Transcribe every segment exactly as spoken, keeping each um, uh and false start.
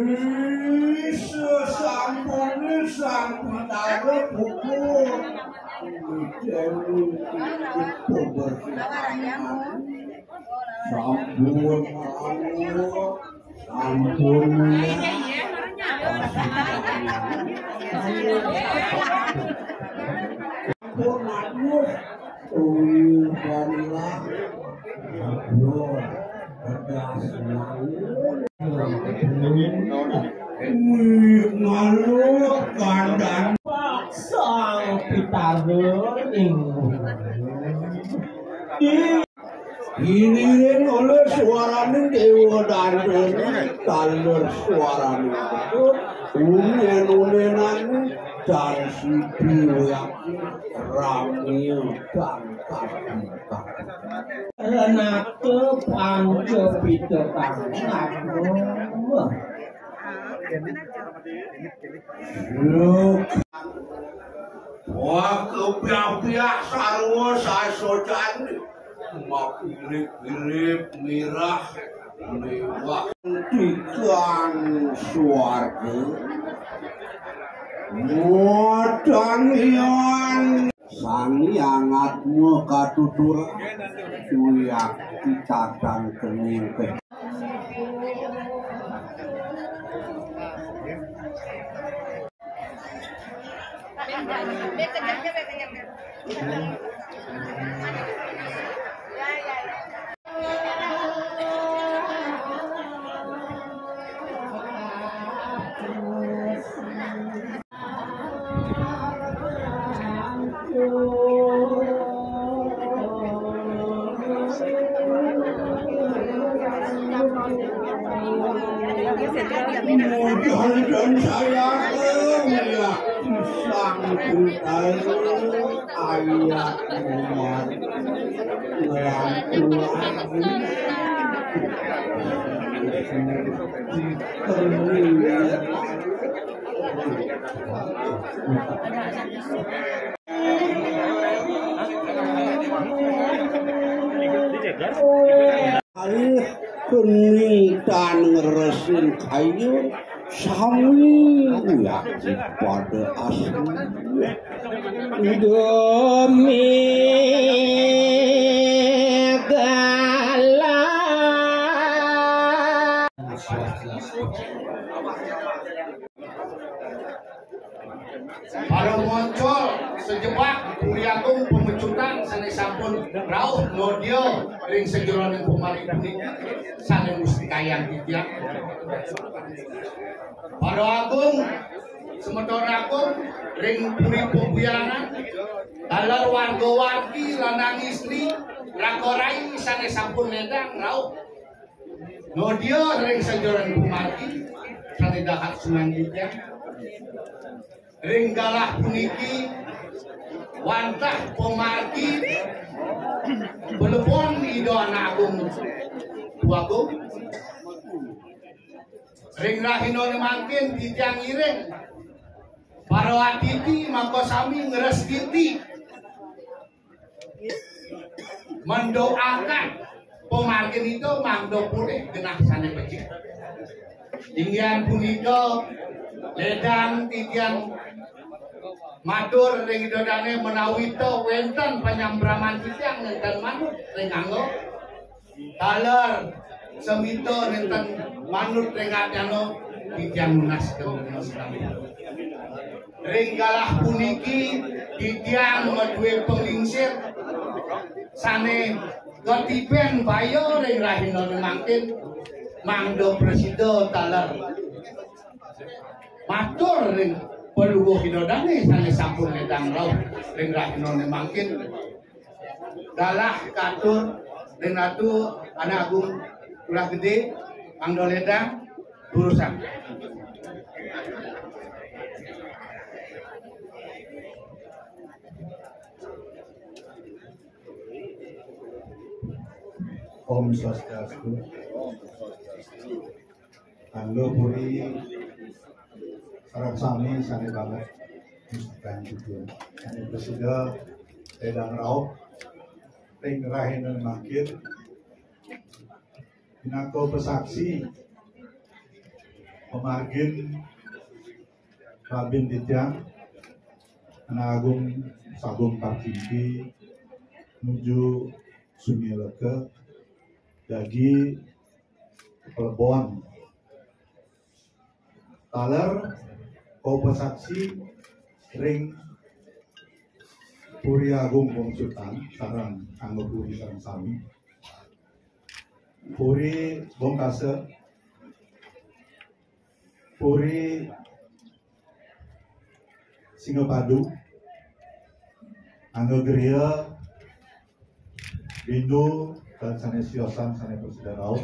Wis, sampun, sampun taruh buku. Dewi pembersih. Sampun, sampun. Sampun, sampun. Wih, marilah. Aduh, pedas banget. Wih, ngalut kandang. Sang Pitara ing. Iniring oleh suarane Dewa Dandani, taler suarane. Unen-unenan dan sidi wayang rame dan kabita. Renata panca pita kang agung. Wah, kepiah-piah sarwa sasojane. Mapirik-pirik mirah mewah. Tigang swarga. Muatan ian. Sang Hyang Atma katuturan, wiakti tatang kening. Mudah dan saya melihat pisang putih ayat umat orang tua. Alih kenitan ngeresin kayu sami yakin pada asli. Demi galah. Para monco sejebak Puri Agung Pemecutan sané sampun rauh nodya ring sajeroning pamargi punika sané mustikayang titiang. Para agung, semeton agung ring Puri Pebuyangan, taler warga-wargi lanang istri, raka rai sané sampun ledang rauh nodya ring sajeroning pamargi sané dahat sumanggihan. Ring galah puniki wantah pamargi palebon Ida Anak Agung Puagung. Ring rahinané mangkin titiang ngiring para atiti maka sami ngrestiti mendoakan pamargin Ida mangda polih genah sané becik. Inggih punika ledang titiang matur ring Ida Dané menawi ta wénten panyambraman titiang nénten manut ring angga. Taler semita nénten manut ring adnyana titiang nunas geng sedami. Ring galah puniki titiang madué panglingsir sané katibén baya ring rahinané mangkin mangda prasida taler matur ring Palungguh Ida Dané sané sampun ledang rauh ring rahinané mangkin. Galah katur ring Ratu Anak Agung Curah Gedé, mangda ledang durusang. Om Swastiastu. Kanggo puri sareng sami sané banget mustikan juga. Sané prasida ledang rauh ring rahinané mangkin. Pinaka pasaksi pamargin rabin titiang Anak Agung Sagung Parcingki nuju Sungai Leka, jagi Plebon. Taler, kapasaksi ring Puri Agung Bongsutan, sareng angga puri sareng sami. Puri Bongkasa, Puri Singapadu, angga griya, Bindu, dan sané siosan sané prasida rauh.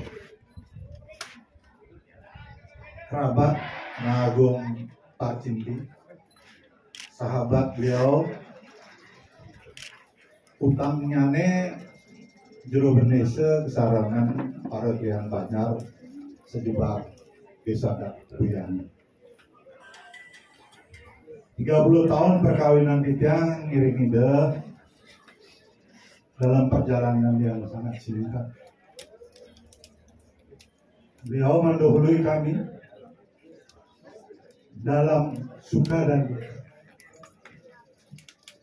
Kerabat Anak Agung Parcingki, sahabat beliau, utangnyané Jero Bendésa kasarengan para Grian Banjar sajebag Désa Adat Buyani. Tiga puluh tahun perkawinan titiang ngiring Ida dalam perjalanan yang sangat singkat. Beliau mendahului kami dalam suka dan duka.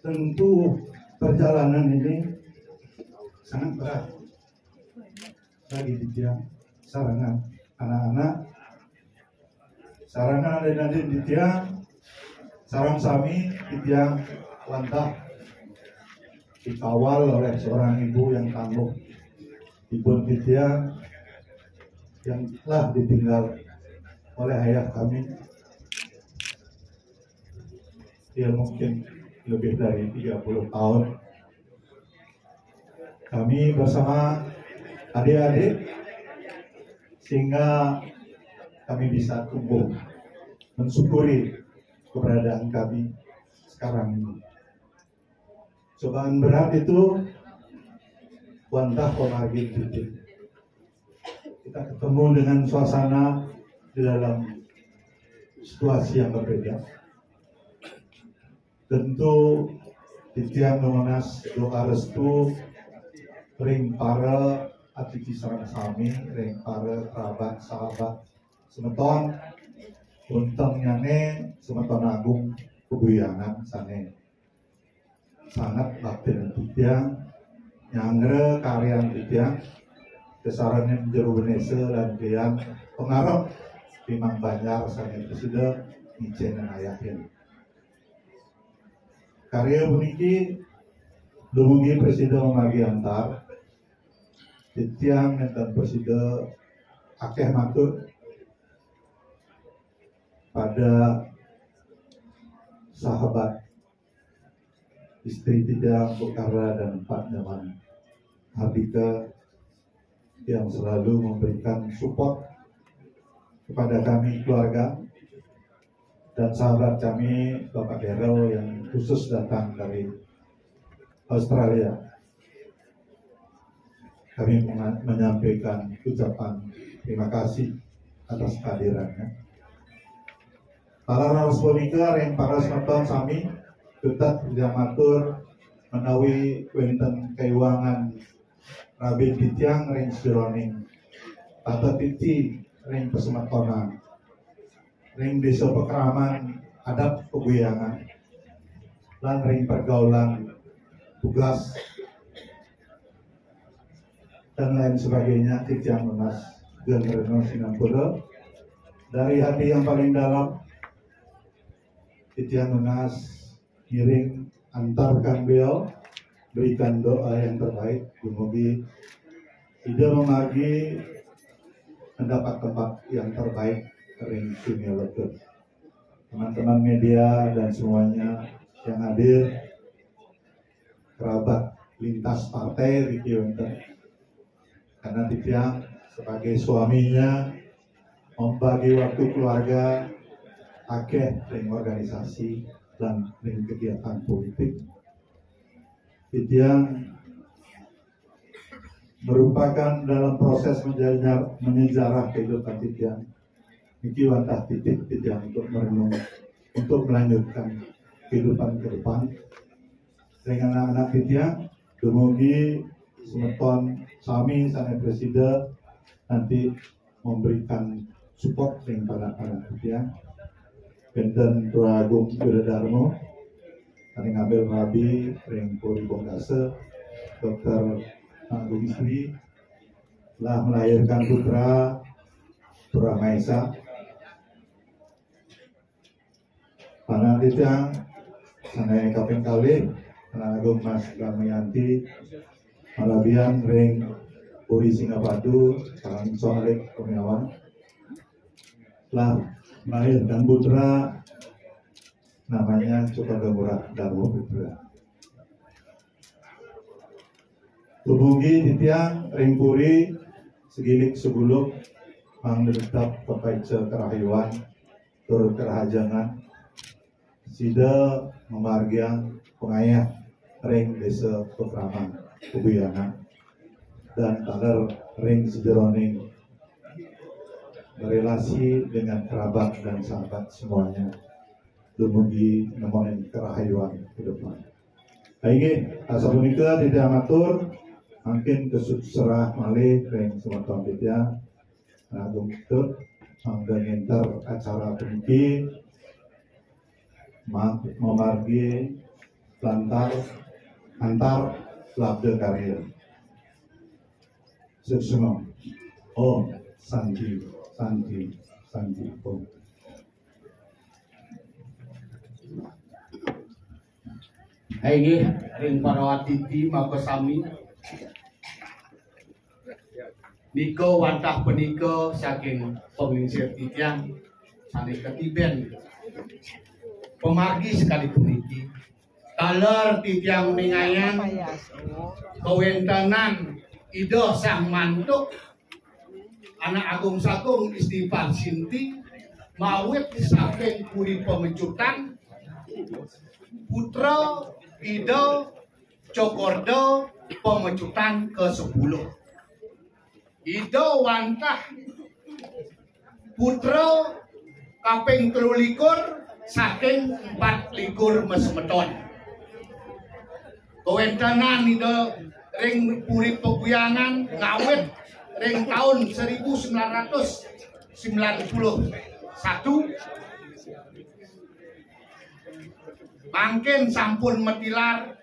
Tentu perjalanan ini sangat berat bagi titiang, sarangan anak-anak, sarangan adik-adik titiang, sareng sami titiang wantah dikawal oleh seorang ibu yang tangguh. Ibu titiang yang telah ditinggal oleh ayah kami, ya, mungkin lebih dari tiga puluh tahun. Kami bersama adik-adik, sehingga kami bisa tumbuh, mensyukuri keberadaan kami sekarang ini. Cobaan berat itu wantah pamargi Titik. Kita ketemu dengan suasana di dalam situasi yang berbeda. Tentu titiang nunas doa restu ring para atiti sareng sami, ring para kerabat sahabat semeton, untengnyane semeton Agung Pabuyangan sane sanget baktin titiang, nyanggra karyan titiang, kasarengin jero benese lan tiang pangarep limang banjar sane prasida ngicen ngayahin. Karya puniki dumugi prasida mamargi antar. Titiang nenten prasida akeh matur pada sahabat istri titiang, Bu Karla dan Pak Nyoman Hardika, yang selalu memberikan support kepada kami keluarga dan sahabat kami Bapak Daryl yang khusus datang dari Australia. Kami menga-, menyampaikan ucapan terima kasih atas kehadirannya. Para raos punika ring para semeton sami, tetep titiang matur menawi wenten kaiwangan rabin titiang ring sajeroning tata titi ring pasemetonan, ring desa pakraman adat Pabuyangan, lan ring pergaulan tugas dan lain sebagainya, titiang nunas geng rena sinampura. Dari hati yang paling dalam, titiang nunas ngiring antarkan beliau, berikan doa yang terbaik, dumugi Ida mamargi mendapat tempat yang terbaik ring dunia lebet. Teman-teman media dan semuanya yang hadir, kerabat lintas partai riki wenten. Karena titiang sebagai suaminya membagi waktu keluarga akeh ring organisasi dan ring kegiatan politik. Titiang merupakan dalam proses menyejarah, menyejarah kehidupan titiang. Niki wantah titik titiang untuk merenung, untuk melanjutkan kehidupan ke depan. Dengan anak-anak titiang, dumugi semeton sami sane prasida nanti memberikan support ring panak-panak titiang. Wenten Tuan Agung Wiradharma, ane ngambil rabi ring Puri Bongkasa, Doktor Agung Istri, telah melahirkan putra, Putra Maesa. Panak titiang sane kaping kalih, Panak Agung Mas Damayanti, marabian ring Puri Singapadu, sareng Soalik Kurniawan, telah melahirkan putra, namanya Cokor Murah Darma Putra. Dumugi titiang ring puri sagilik saguluk, mangda tetep kapaica karahayuan tur karahajengan. Sida mamargiang pangayah ring desa pakraman Pabuyangan dan taler ring sajeroning berelasi dengan kerabat dan sahabat semuanya. Dumugi nemonin karahayuan ke depan. Inggih, asapunika titiang matur, mangkin kasubserah malih ring semeton titiang. Nah, Agung Ketut, mangda ngenter acara puniki, ma-, mamargi lantar antar labda karya. Suksma. Om Santi, Santi, Santi Om. Inggih, ring para atiti makasami. Nika wantah punika saking panglingsir titiang sane katiben pamargi sekali puniki. Taler titiang ningayang kawentenan Ida Sang Mantuk Anak Agung Sagung Istighfar Sinti, mawit saking Puri Pemecutan, putra Ida Cokorde Pemecutan kesepuluh. Ida wantah putra kaping telu likur saking empat likur masemeton. Kawentenan Ida ring Puri Peguyangan ngawit ring taun seribu sembilan ratus sembilan puluh satu. Mangkin sampun matilar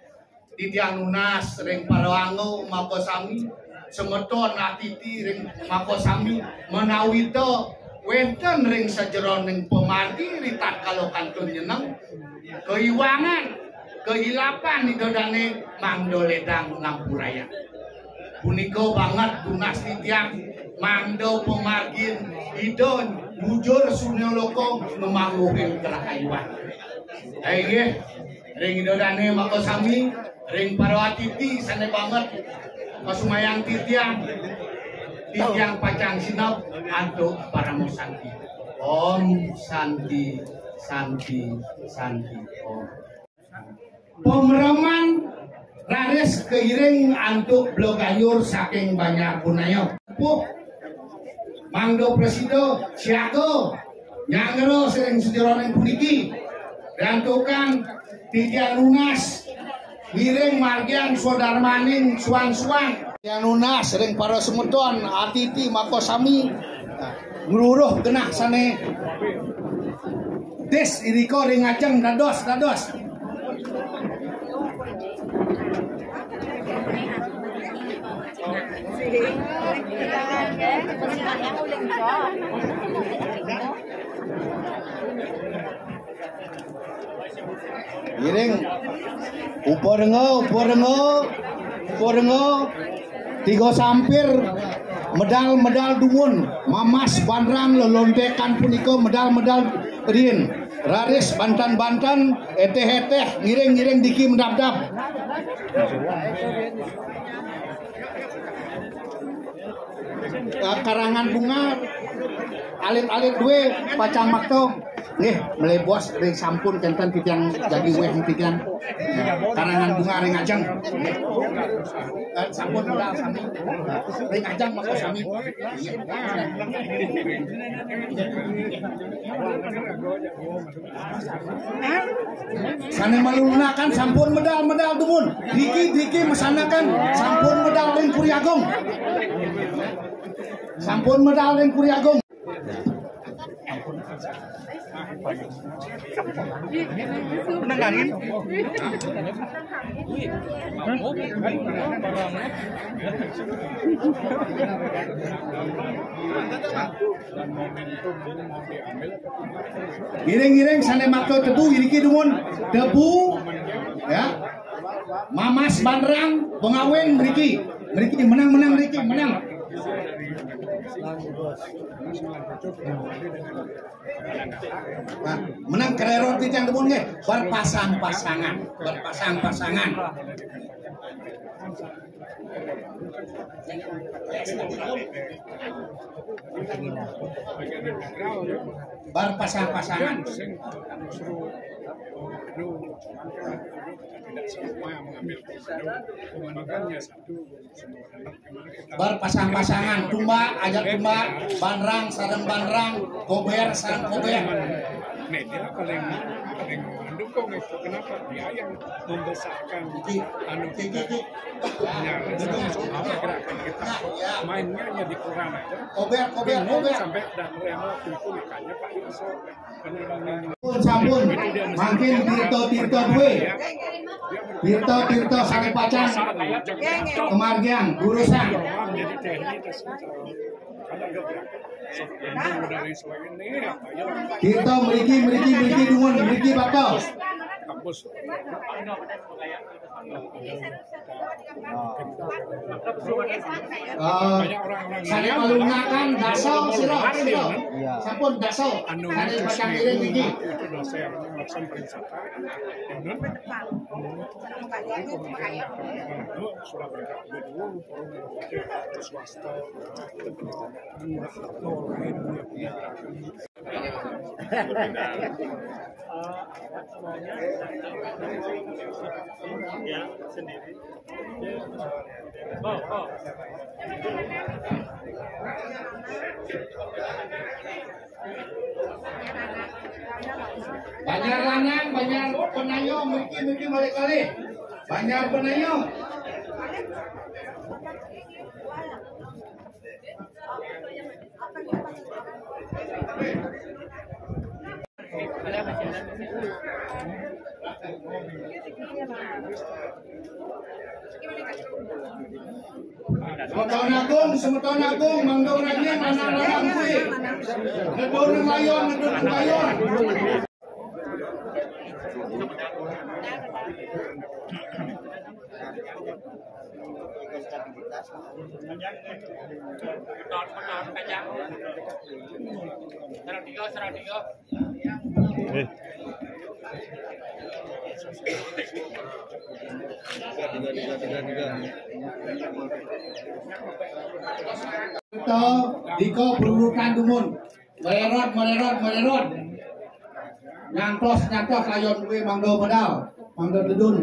titiang nunas ring para angga makasami, semeton atiti ring makasami, menawi ta wenten ring sajeroning pamargi ritatkala kantun nyeneng, kaiwangan, kailapan Ida dane mangda ledang ngampurayang. Punika banget tunas titiang mangda pamargin Ida bujur sunyaloka ngamangguhin kerahayuan. Inggih, ring Ida dane makasami, ring para atiti sane banget pasumayang titiang, titiang pacang sineb antuk parama santi. Om Santi, Santi, Santi, Om. Pamreman raris kairing antuk bleganjur saking Banjar Bunaya. Puh, mangda prasida siaga nyanggra ring sajeroning puniki. Rantukan titiang nunas ngiring margiang swadarmaning suang-suang. Titiang nunas ring para semeton atiti makasami. Nah, ngruruh genah sane Tis irika ring ajeng dados, dados. Iring. Uparenga, uparenga, uparenga. Tiga sampir medal-medal dumun, mamas banrang lelontekan punika medal-medal rin. Raris banten-banten, eteh-eteh, ngiring-ngiring diki mendabdab. Karangan bunga, alit-alit due, pacang makta. Nggih, melebos ring sampun kenten titiang jagi weh titiang. Karangan bunga ring ajeng. Nggih. Eh, sampun medal sami. Ring ajeng makasami. Sane malunakan sampun medal-medal dumun. Diki-diki masanakan sampun medal ring Puri Agung. Sampun medal ring Puri Agung. Menang angin. Ngiring-ngiring sane makta tebu iriki dumun. Tebu, ya. Mamas banrang pengawin mriki. Mriki menang-menang mriki menang. Nah, menang kerero titiang dumun nggih, berpasang-pasangan, berpasang-pasangan. Berpasang-pasangan. Berpasang-pasangan, tumba, ajak tumba, banrang, sareng banrang, kober, sareng kober. Media paling, paling mendukung itu. Kenapa? Dia yang membesarkan anu kita. Ya, betul. Apa gerakan kita? Nah, ya. Mainnya hanya di koran aja. Kober, kober, bingung kober. Sampai dan yang waktu itu makanya Pak Yusuf. Sampun, sampun. Mangkin tirta-tirta due. Tirta-tirta sane pacang kamargiang, durusang. Tirta mriki, mriki, mriki dumun, mriki bakal. Eh, saya melungakan daso sira, sira. Iya. Sampun daso. Anu, saya pasang iring niki. Itu daso yang laksana pariwisata. Sudah berangkat dulu, swasta. Ya, sendiri. Oh, oh. Banjar Lanang, Banjar Penayo, mungkin, mungkin balik kali. Banjar Penayo. Semeton Agung, Semeton Agung, mangga ranyah, lanang-lanang kuwi. Ngedun layon, ngedun layon. Kita dika berurutan dumun. Mererot, mererot, mererot. Nyangklos, nyangklos layon kuwi mangga medal, mangga tedun.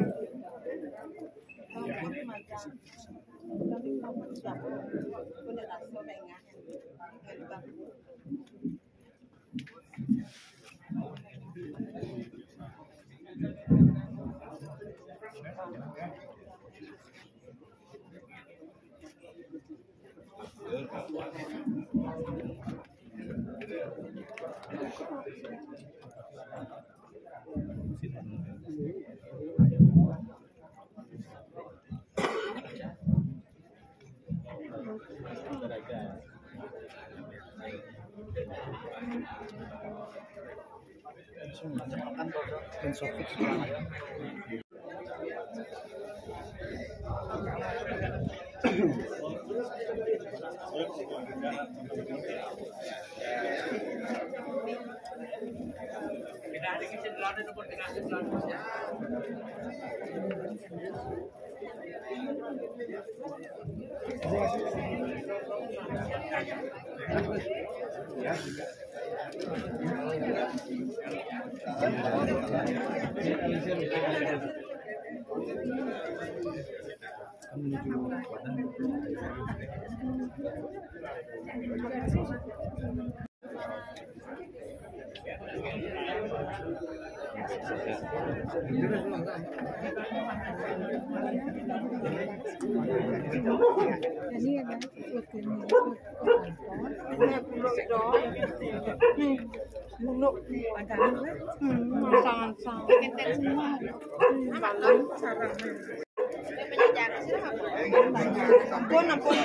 Ampun, ampun.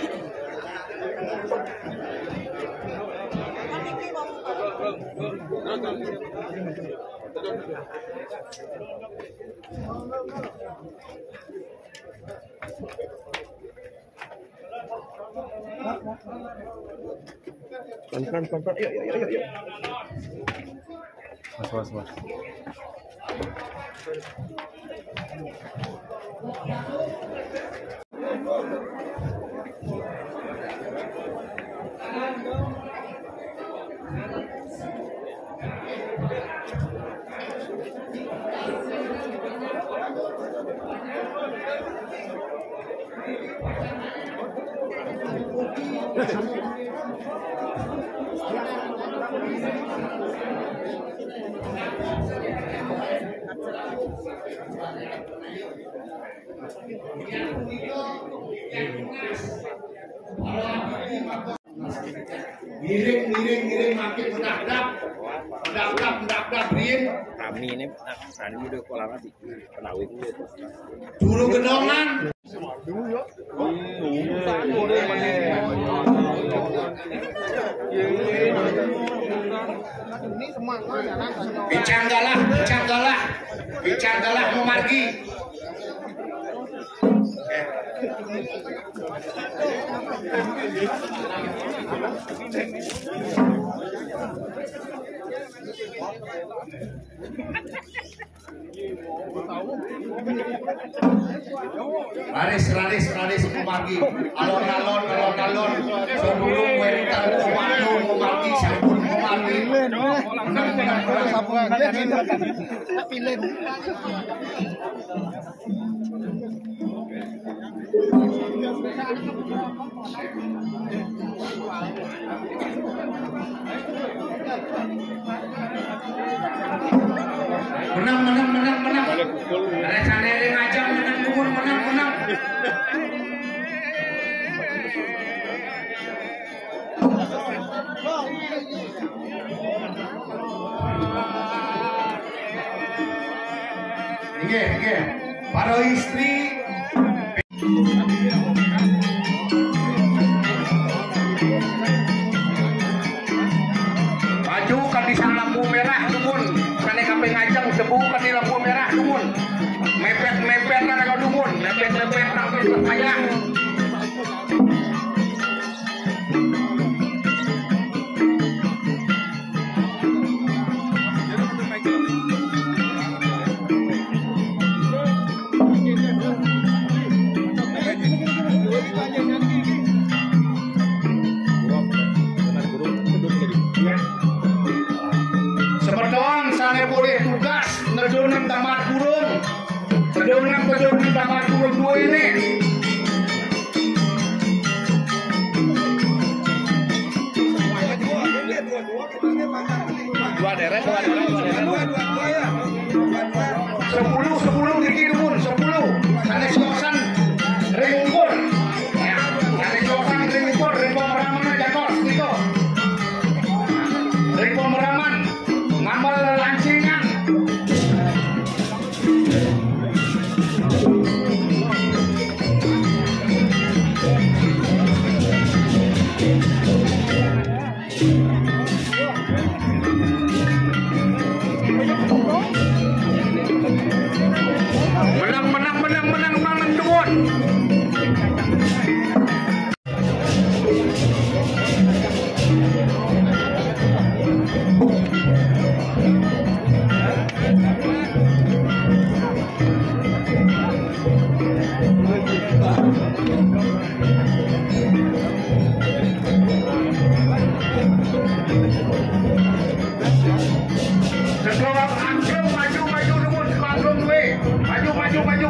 Pelan-pelan, pelan-pelan. Yuk, yuk, yuk, yuk, yuk. Mas, mas, mas. Ngiring, ngiring, ngiring, makin medap-dap. Medap-dap, medap-dap, rin. Kami ini, nah, sani udah kolam api. Penawi itu. Dulu gendongan. Bicang galah, bicang galah. Bicang galah mau margi. Eh. Raris, raris, raris kumargi. Alon-alon, alon-alon. Sadurung wénten komando kumargi, sampun kumargi. Menang, menang, menang. Menang, menang, menang, menang. Ada sané ngajak menang, dumun, menang, menang. Inggih, inggih. Para istri. Maju kanthi sang lampu merah, dumun. Sané kaping ngajeng sebu kanthi lampu merah, dumun. Mepet-mepet nang dumun, mepet-mepet nang payah. Semeton sané polih tugas, ngedunang tamat burung. Ngedunang, ngedunang tamat burung duwéné. Dua deret, dua deret, dua deret. Sepuluh, sepuluh niki dumun, sepuluh. Sané siosan ring ungkur. Ya, sané siosan ring ungkur, ring pemeraman jantos, gitu. Ring pemeraman, ngamel lancingan. Menang, menang, menang, menang, menang, dumun. Sekolah angklung maju, maju, dumun, sekolah angklung duwé. Maju, maju, maju.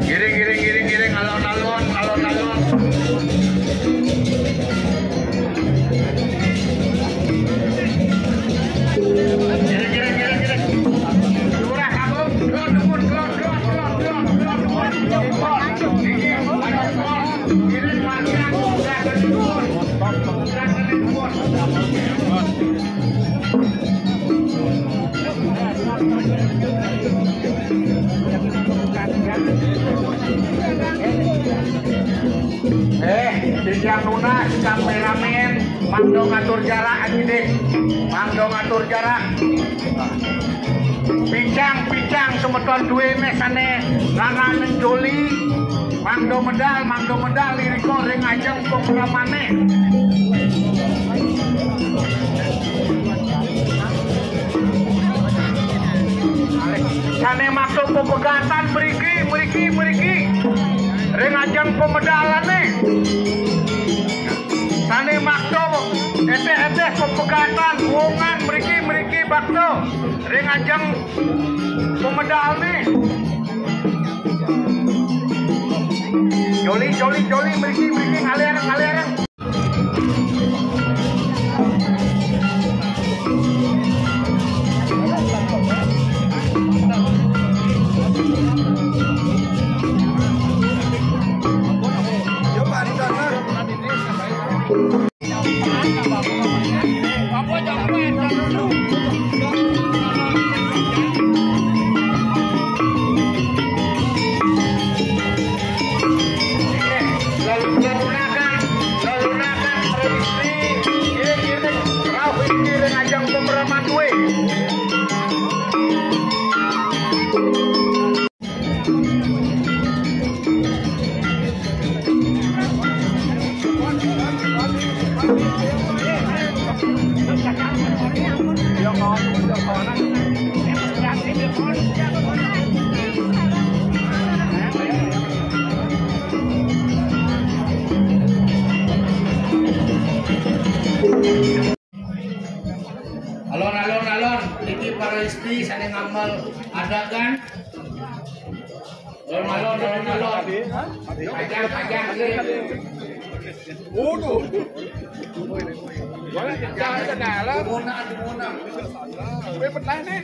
Giring, giring, giring, giring, alon-alon, alon-alon. Giring, giring, giring, giring. Lurah Agung, lurah dumun, lurah, lurah, lurah, lurah, lurah, lurah, lurah. Niki, ayo, lurah. Giring, mati aku, lurah dumun. Lurah dumun. Eh, titiang nunas, kaméramén, mangda ngatur jarak aja deh. Mangda ngatur jarak. Pincang, pincang, semeton duwéné sané nganggon joli. Mangda medal, mangda medal, irika ring ajeng pangramané. Sané maksa pepegatan mriki, mriki, mriki. Ring ajeng pamedalané. Sané maksa étéh-étéh pepegatan, wongan mriki, mriki bakta. Ring ajeng pamedalné. Joli, joli, joli, mriki, mriki, ngalih areng, ngalih areng. Yang pemeran Madue. Alon, alon, alon. Niki para istri sané ngamel adagan. Alon, alon, alon, alon. Pajang, pajang, nggih. Waduh. Jangan ke dalam. Gimana, gimana? Wih, pernah nih.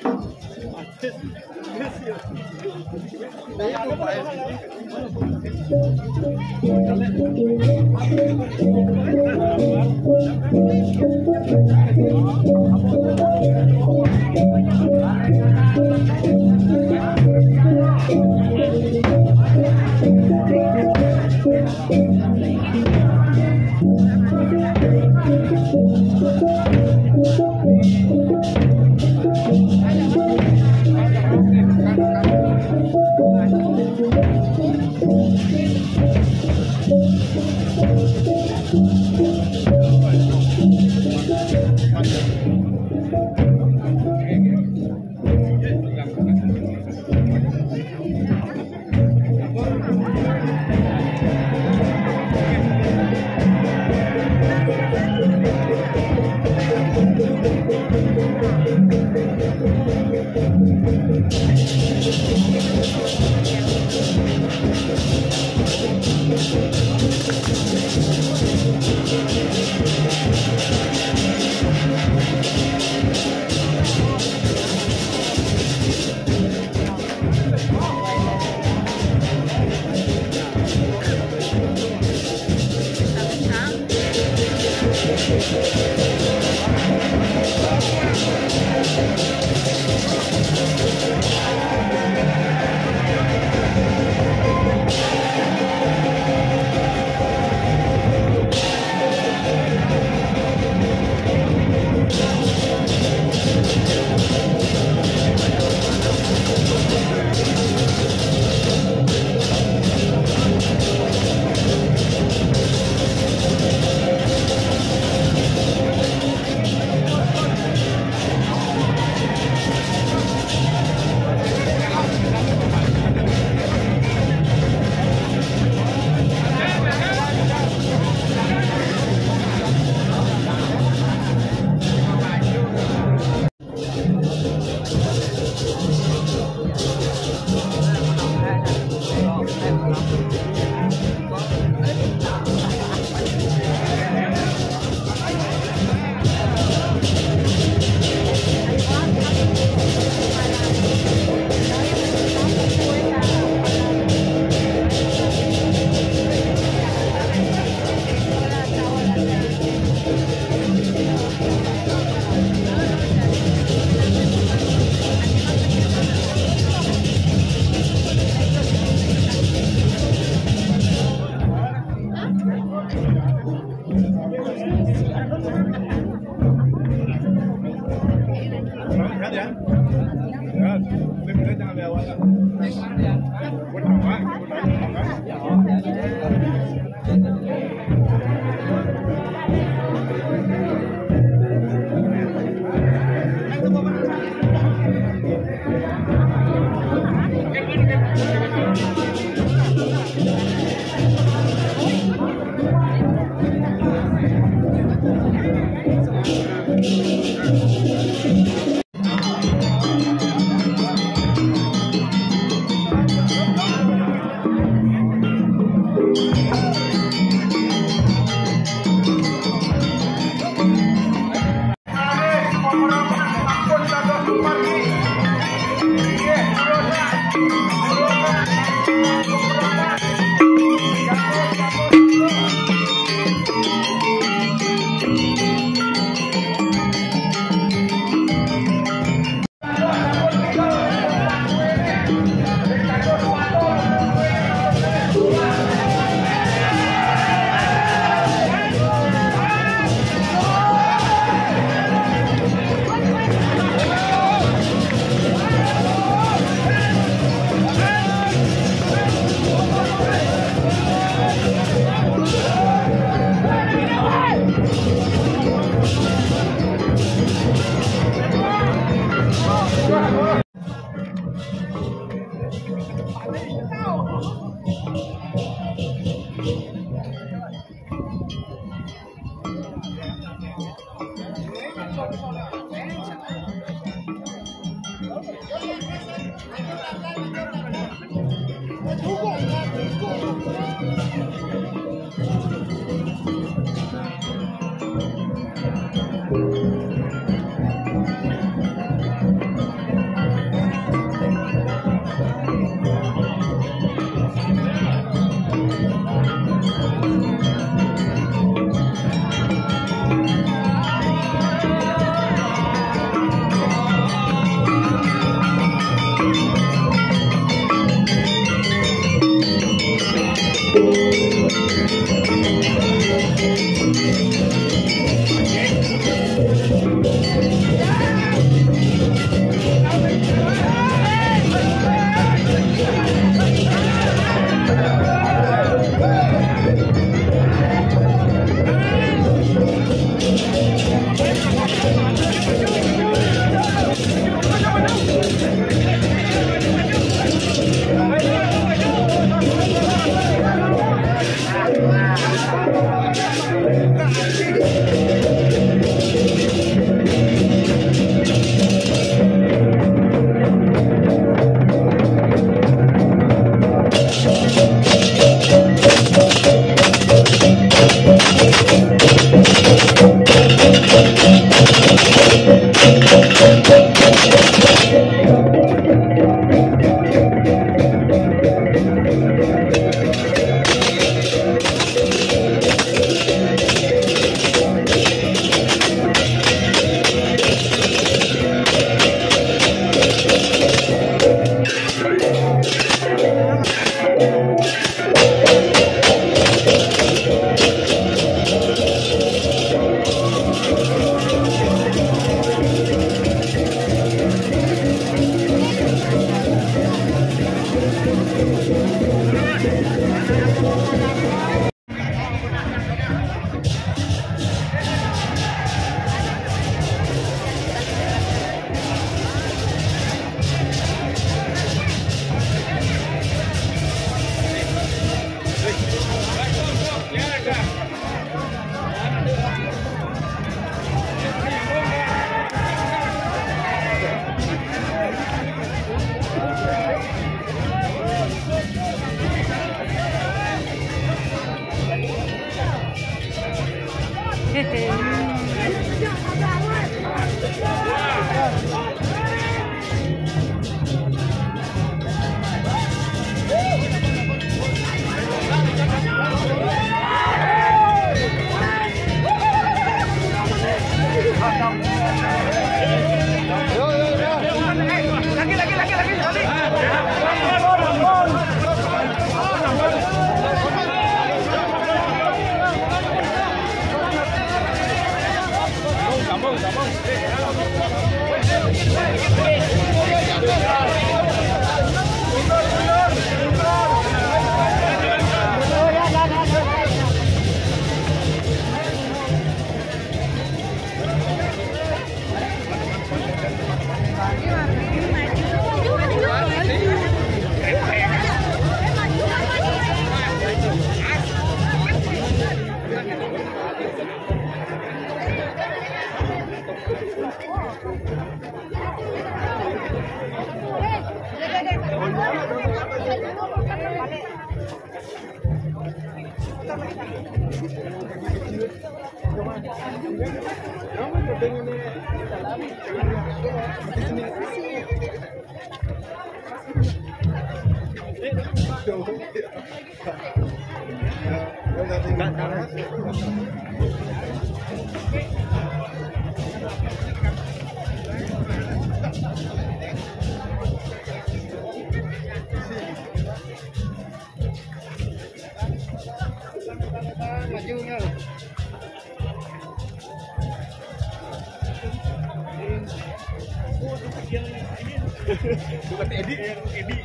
Bukan Edi, Edi.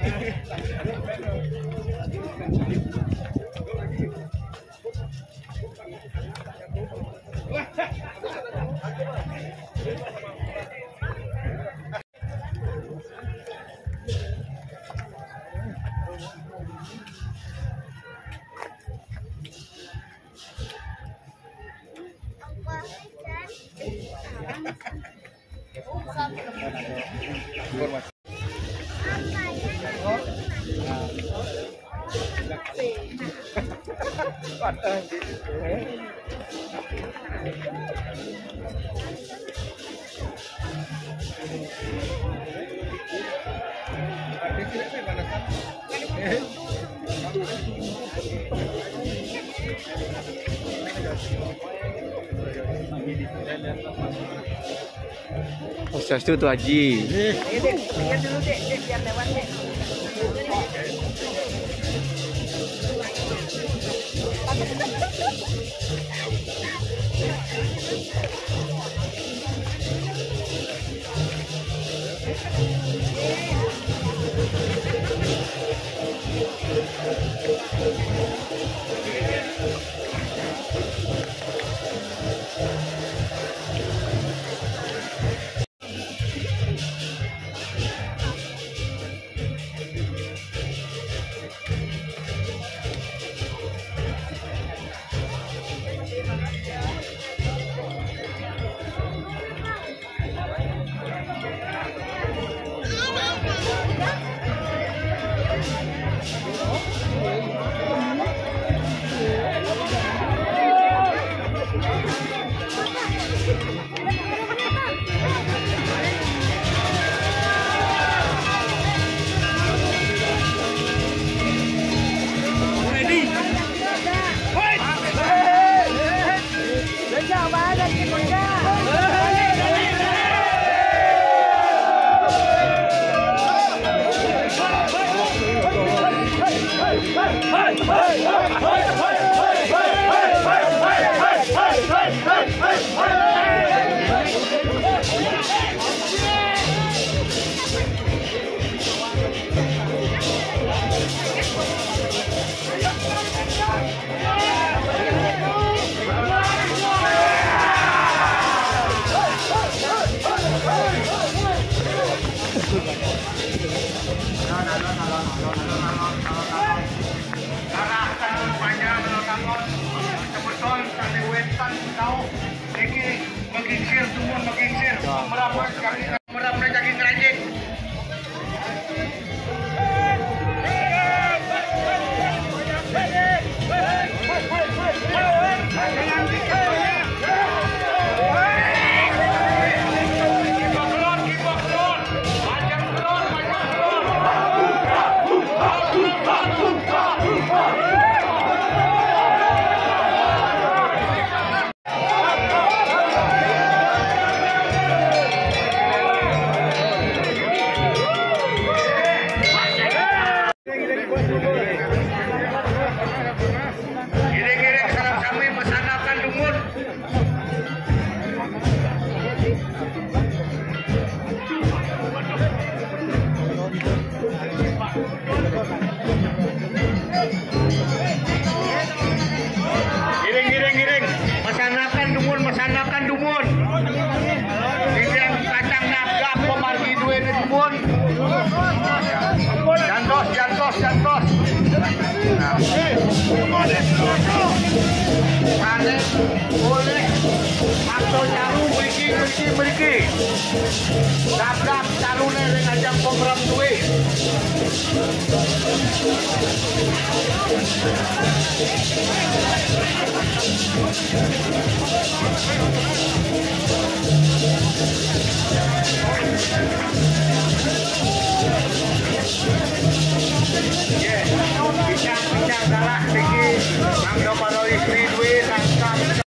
Swastiastu, Tuh Haji. Arah tanun panjang, alon-alon. Semeton sané wénten tau. Niki megingsir, dumun megingsir. Merap kaki, merap kaki ngeranjing. Giring-giring sareng sami mesanakan dumun. Giring, giring, giring. Mesanakan dumun, mesanakan dumun. Titiang kacang nagap pamargi duéné dumun. Jantos, jantos, jantos. Sané polih maksa caru mriki, mriki, mriki. Dapdap caruné ring ajeng pamrem dué. Nggih, picang-picang dalah niki mangda para istri duwé sangkap.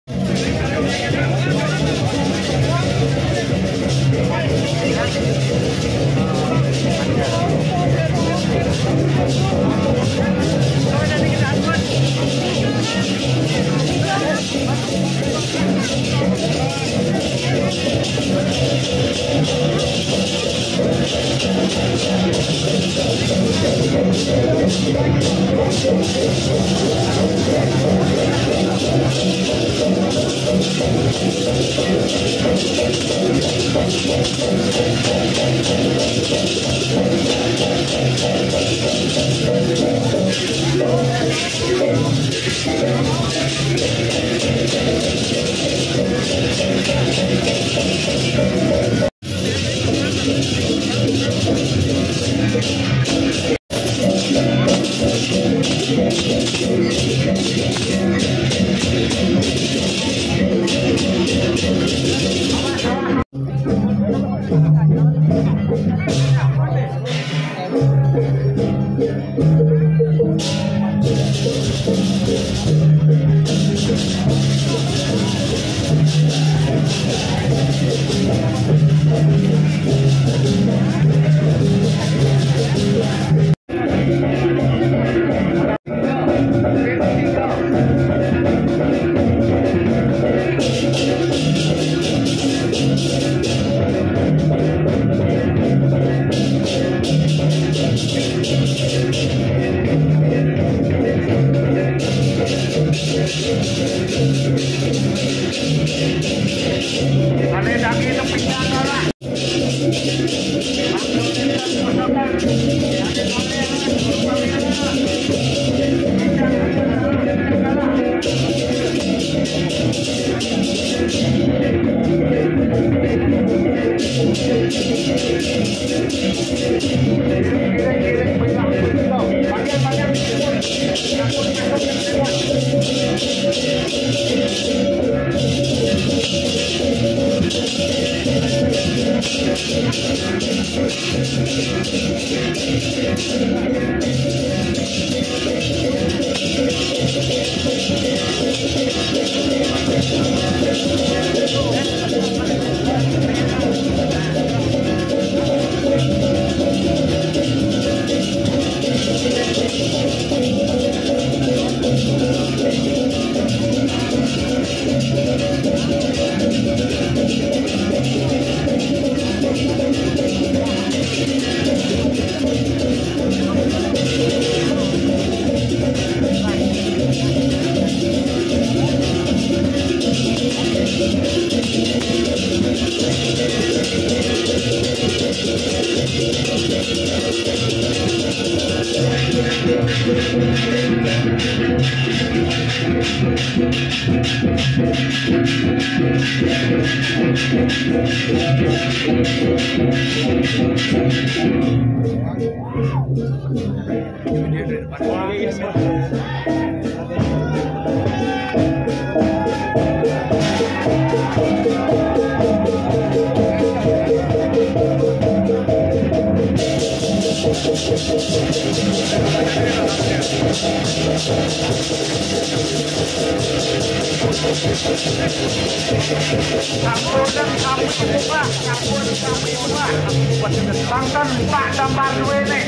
Sampun, sampun, Pak. Sampun, sampun, Pak. Tangken Pak Damar duwene.